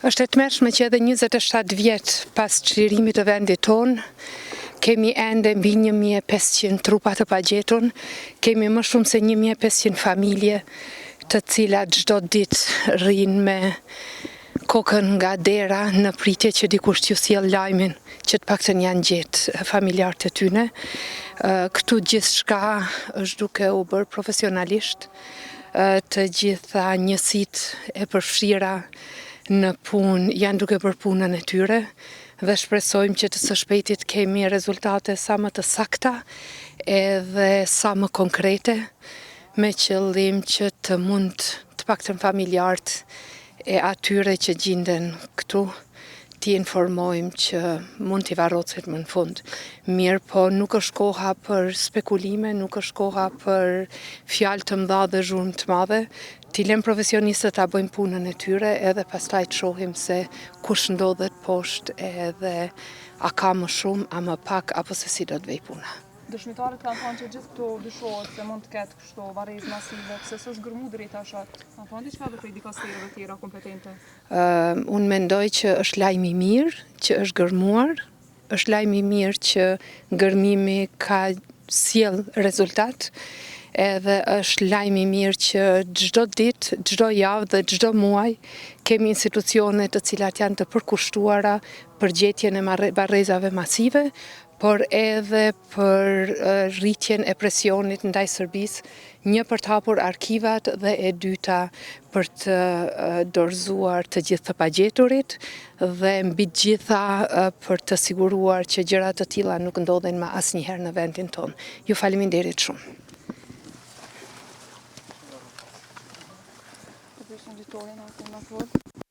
Është e tmerrshme që edhe 27 vjet pas çlirimit të vendit tonë, kemi ende mbi 1500 trupa të pagjetun, kemi më shumë se 1500 familje të cilat çdo ditë rrinë me kokën nga dera në pritje që dikush t'ju sjellë lajmin që të paktën janë gjetë familjarët e tyne. Këtu gjithçka është duke u bërë profesionalisht, të gjitha njësitë e përfshira në punë janë duke bërë punën e tyre dhe shpresojmë që të së shpejti të kemi rezultate sa më të sakta edhe sa më konkrete me qëllim që të mund të paktën familjarët e atyre që gjinden këtu t'i informojmë që mund t'i varrosim më në fund. Mirëpo nuk është koha për spekulime, nuk është koha për fjalë të mëdha dhe zhurmë të madhe. T'i lëmë profesionistët ta bëjnë punën e tyre edhe pastaj të shohim se kush ndodhet poshtë edhe a ka më shumë, a më pak, apo se si do të vejë puna. Dëshmitarët kanë thënë që gjithë këtu dyshohet se mund të ketë kështu varrezë masive, pse s'është gërmu deri tash atë? Kanë thënë diçka edhe prej dikastereve tjera kompetente? Unë mendoj që është lajm i mirë që është gërmuar, është lajm i mirë që gërmimi ka sjell rezultat, edhe është lajm i mirë që çdo ditë, çdo javë dhe çdo muaj kemi institucione të cilat janë të përkushtuara për gjetjen e varrezave masive, por edhe për rritjen e presionit ndaj Serbisë, një për të hapur arkivat dhe e dyta për të dorëzuar të gjithë të pagjeturit dhe mbi të gjitha për të siguruar që gjëra të tilla nuk ndodhin më asnjëherë në vendin tonë. Ju faleminderit shumë. Të